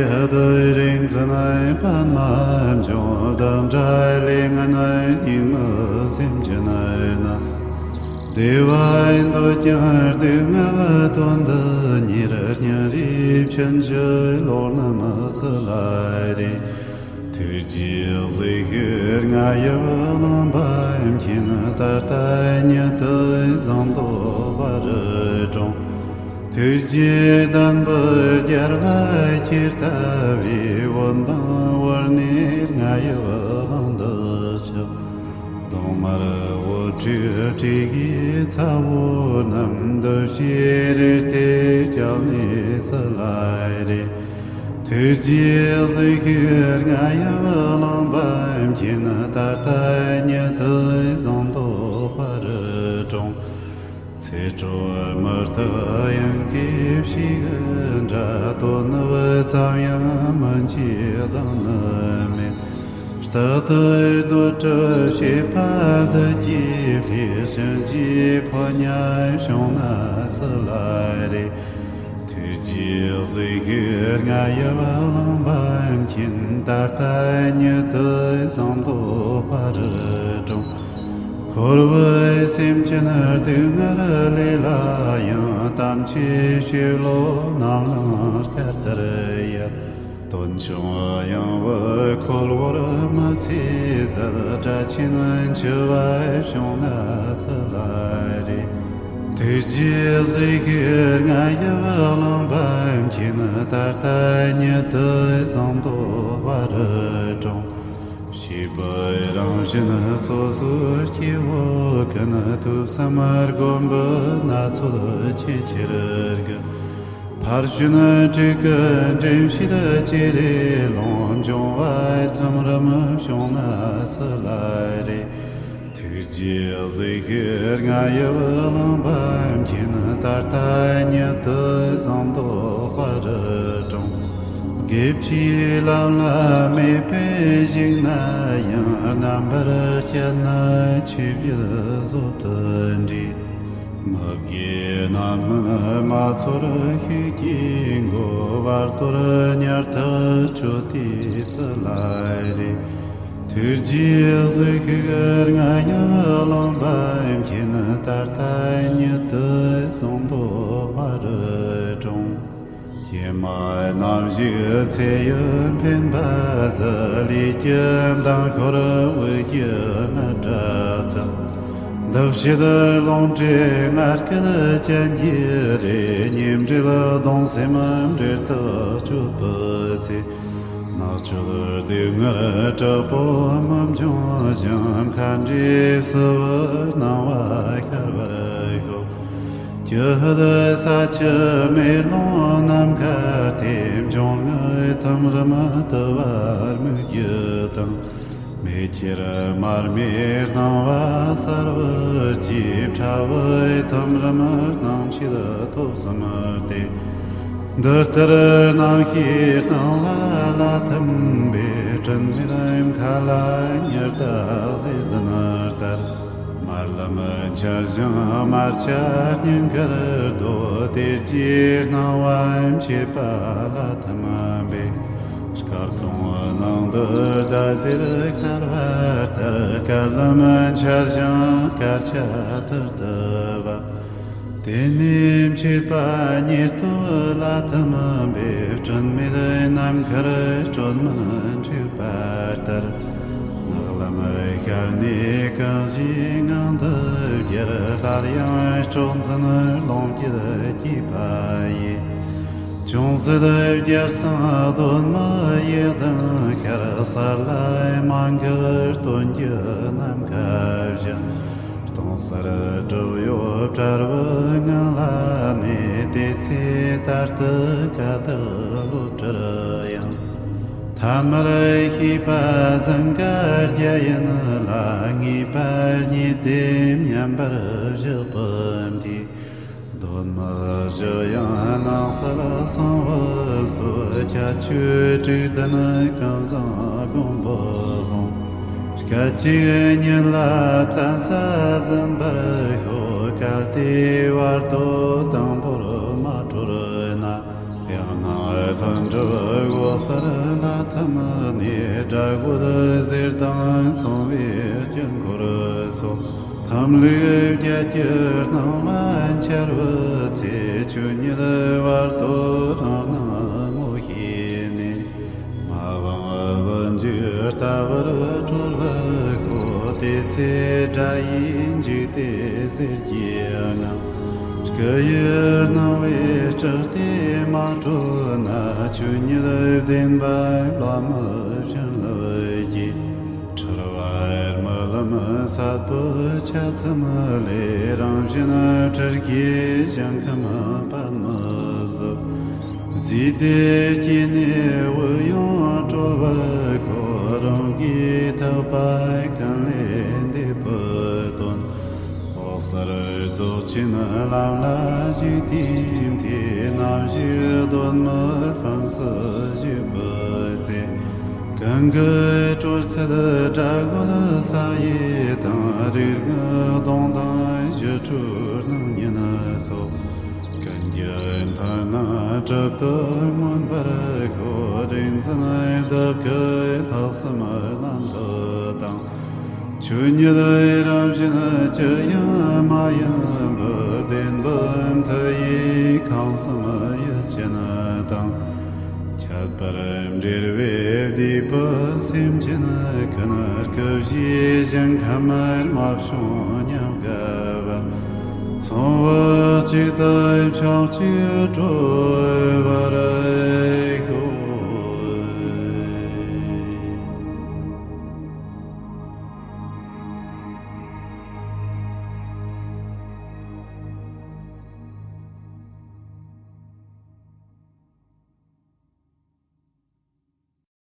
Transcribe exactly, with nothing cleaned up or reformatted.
ཧ་དོ་རིག་འཛིན་པདྨ་འབྱུང་དང་འདྲ་ལས་ངན་སྙིགས་མའི་སེམས་ཅན་རྣམས། བདེ་བ་འདོད་ཀྱང་སྡུག་བསྔལ་དོན་དུ་གཉེར། སྙིང་རུས་ཆེན་པོས་ལོག་རྣམས་སུ་ལ་རེ། ཐུགས་རྗེས་གཟིགས་ཤིག་རྔ་ཡབ་གླིང་པ་མཁྱེན། ད་ལྟ་ཉིད་དུ་བཟང་བཟློག་པར་དྲང་། ཐུགས་རྗེའི་བསྟན་པ་རྒྱས་པར་གྱུར་ལྟ་བུའི་དབུ་འཕང་བོར་ནས་རྔ་ཡབ་གླིང་དུ་ཆིབས། གདོང་དམར་འོད་འཕྲོས་སྤྲུལ་སྐུའི་ཚ་བོ་རྣམས། འདུ་ཤེས་རེ་སྟེར་སྐྱབས་གནས་སུ་ལ་རེ། ཐུགས་རྗེས་གཟིགས་ཤིག་རྔ་ཡབ་གླིང་པ་མཁྱེན། ད་ལྟ་ཉིད་དུ་བཟང་བཟློག་པར་དྲང་། ཚེ་སྲོག་མི་རྟག་དབྱིངས་ཀྱི་ཕྱིའི་འདྲ། དོན་བུ་ཙམ་ཡང་མི་མཆིས་དང་ནི་མེད། རྟག་ཏུ་གདོན་གྲུབ་བྱེད་པ་བདུད་ཀྱི་ལྷས། གཤིན་རྗེའི་ཕོ་ཉ་བྱུང་ན་སུ་ལ་རེ། ཐུགས་རྗེས་གཟིགས་ཤིག་རྔ་ཡབ་གླིང་པ་མཁྱེན། ད་ལྟ་ཉིད་དུ་བཟང་བཟློག་པར་དྲང་། འཁོར་བའི་སེམས་ཅན་སྡུག་བསྔལ་ལས་སླ་ཡང་། དམ་ཆོས་ཤེས་བློ་རྣམས་ལ་བསྐྱར་དུ་ཡལ། དོན་ཆུང་ཡང་བུ་འཁོར་བོར་མི་ཚེ་ཟད། དགྲ་ཆེན་འཆི་བ་བྱུང་ན་སུ་ལ་རེ། ཐུགས་རྗེས་གཟིགས་ཤིག་རྔ་ཡབ་གླིང་པ་མཁྱེན། ད་ལྟ་ཉིད་དུ་བཟང་བཟློག་པར་དྲང་། བྱིས་པའི་རང་བཞིན་སོ་སོའི་སྐྱེ་བོ་ཀུན། ཐོས་བསམ་སྒོམ་པའི་ན་ཚོད་ཆེས་ཆེར་དགའ། ཕར་ཕྱིན་དྲུག་གི་འདྲེན་བྱེད་ཀྱི་རེ་ལོང་། འབྱུང་བ་ཐིམ་རིམ་བྱུང་ན་སུ་ལ་རེ། ཐུགས་རྗེས་གཟིགས་ཤིག་རྔ་ཡབ་གླིང་པ་མཁྱེན། ད་ལྟ་ཉིད་དུ་བཟང་བཟློག་པར་དྲང་། དགེ་བཅུའི་ལམ་ལ་མེད་པའི་ཞིག་ན་ཡང་། རྣམ་པར་དཔྱད་ན་ཆོས་བརྒྱད་ཟོལ་དུ་འདྲེས། མི་དགེ་རྣམ་སྨིན་མ་ཚོར་ཤུགས་ཀྱིས་འགོ། བར་དོར་ཉར་ཐག་གཅོད་དེ་སུ་ལ་རེ། ཐུགས་རྗེས་གཟིགས་ཤིག་རྔ་ཡབ་གླིང་པ་མཁྱེན། ད་ལྟ་ཉིད་དུ་བཟང་བཟློག་པར་དྲང་། ཀྱེ་མ་ནམ་ཞིག་ཚེ་ཡི་འཕེན་པ་ཟད། ལུས་ཀྱི་མདངས་ཤོར་འོད་ཀྱི་རྔ་སྒྲ་བཙལ། འདུ་བྱེད་རླུང་བྲལ་ངར་སྐད་ཅན་གྱི་རེ། ཉེ་འབྲེལ་གདུང་སེམས་འབྲེལ་ཐག་གཅོད་པའི་ཚེ། ནག་ཕྱོགས་སྡུག་བསྔལ་དྲག་པོ་མི་འབྱུང་ཞིང་། མཁའ་འགྲོའི་བསུ་བའི་སྣང་བ་ཤར་བར་ཤོག། ཀྱི་ཧུད་ས་ཆུ་མེ་རླུང་ནམ་མཁར་ཐིམ། འབྱུང་ལྔའི་ཐིམ་རིམ་དུ་བར་མིག་རྒྱུ་དང་། མེ་ཁྱེར་མར་མེའི་སྣང་བ་གསལ་བར་གྱིས། ཕྲ་བའི་ཐིམ་རིམ་སྣང་མཆེད་ཐོབ་གསུམ་སྟེ། འདི་ལྟར་རྣམ་ཤེས་སྣང་བ་ལ་ཐིམ་པས། སྤྲིན་མེད་མཁའ་ལ་ཉི་ཟླ་ཟེར་ཟིན་ལྟར། དམར་ལམ་འཆར་ཞིང་དམར་ཆ་སྙིང་གར་སྡོད། དེ་རྗེས་སྣང་བ་མཆེད་པ་ལ་ཐིམ་པས། སྐར་ཁུང་ནང་དུ་ཟླ་ཟེར་ཤར་བ་ལྟར། དཀར་ལམ་འཆར་ཞིང་དཀར་ཆ་ཐུར་དུ་བབས། དེ་ནས་མཆེད་པ་ཉེར་ཐོབ་ལ་ཐིམ་པས། སྤྲིན་མེད་ནམ་མཁར་སྤྲོད་མིན་འཁྲིགས་པ་ལྟར། ནག་ལམ་ཤར་ནས་གང་ཞིག་ངང་དུ་བརྒྱལ། སླར་ཡང་སྲོག་འཛིན་རླུང་གིས་བསྐྱེད་པ་ཡིས། ཅུང་ཟད་བརྒྱལ་སང་གདོད་མའི་ཡུལ་དང་ཤར། གསལ་ལ་མ་འགགས་སྟོན་གྱི་ནམ་མཁའ་བཞིན། སྟོང་གསལ་གྲུབ་ཡོད་བྲལ་བའི་ངང་ལ་གནས། དེ་ཚེ་ལྟར་དུ་ཀ་དག་བློ་བྲལ་ཡང་། ཐ་མལ་ཤེས་པ་ཟིན་དཀའ་རྒྱ་ཡན་ལ། ངེས་པ་རྙེད་དེ་མཉམ་པར་བཞག་པའི་མཐུས། གདོད་མའི་གཞི་དབྱིངས་སྣང་གསལ་གསང་བའི་ཟོལ། ཁྱད་ཆོས་དྲུག་ལྡན་ཀུན་བཟང་སྒོམ་པའི་ལུང་། སྐད་ཅིག་ཉིད་ལ་བཙན་ས་ཟིན་པར་ཤོག། གལ་ཏེ་བར་དོ་དང་པོར་མ་གྲོལ་ན། ཡང་སྣང་ལྷུན་གྲུབ་སྒོ་ གསལ་ལ་ཐིམ་ནས་དགྲ་རྒོད་གཟེར་དང་མཚུངས་པའི་དཀྱིལ་འཁོར་སོགས། ཐིམ་ལུགས་བརྒྱད་ཀྱི་སྣང་བ་འཆར་བའི་ཚེ། ཆོས་ཉིད་བར་དོ་རང་སྣང་ངོ་ཤེས་ནས། མ་འོངས་པ་འཇིག་ལྟ་བར་གྲོལ་བར་ཤོག་དེ་ཚེ་དགྲ་ཡིས་འཇིགས་ཏེ་གཟེར་གྱི་ངང་། སྐུ་ཡི་སྣང་བས་སྐྲག་སྟེ་མ་གྲོལ་ན། ཆོས་ཉིད་བདེན་པ་བླ་མའི་བྱིན་རླབས་ཀྱིས། འཁྲུལ་བ་རྨི་ལམ་སྲིད་པའི་འཆལ་ཙམ་ལས། རང་བཞིན་སྤྲུལ་སྐུའི་ཞིང་ཁམས་པདྨ་བཞིན། རྫས་དེ་སྐྱེས་ནས་དབུགས་ཡང་གྲོལ་བར་ཤོག་རང་གིས་ཐེག་པ་ཀུན་ལས་འདས་པའི་དོན། འོད་གསལ་རྫོགས་ཆེན་ལམ་ལ་ཞུགས་དུས་མཐའི། རྣམ་ཤེས་གདོད་མའི་ཁམས་སུ་བཞུགས་པའི་ཚེ། གང་གི་དྲོད་ཚད་དགྲ་རྒོད་ས་ཡི་དྭངས། རིགས་ལྔའི་གདུང་དང་ཞི་ཁྲོའི་སྣང་བརྙན་སོགས། ཀུན་གྱི་མཐུན་སྣང་གྲུབ་ཏུ་མངོན་པར་ཤོག་རིག་འཛིན་བདག་གི་ལྷག་བསམ་རྣམ་དག་དང་། ཆོས་ཉིད་རང་བཞིན་ཅིར་ཡང་མ་ཡིན་པའི་བདེན་པའི་མཐུ་ཡིས་ཁམས་གསུམ་ཡིད་ཅན་དང་། ཁྱད་པར་འབྲེལ་བས་བསྡུས་པའི་སེམས་ཅན་ཀུན། སྐུ་བཞིའི་ཞིང་ཁམས་རྨད་བྱུང་ཉམས་དགའ་བར། ཚངས་པ་གཅིག་ཏུ་ཕྱོགས་གཅིག་གྲོལ་བར།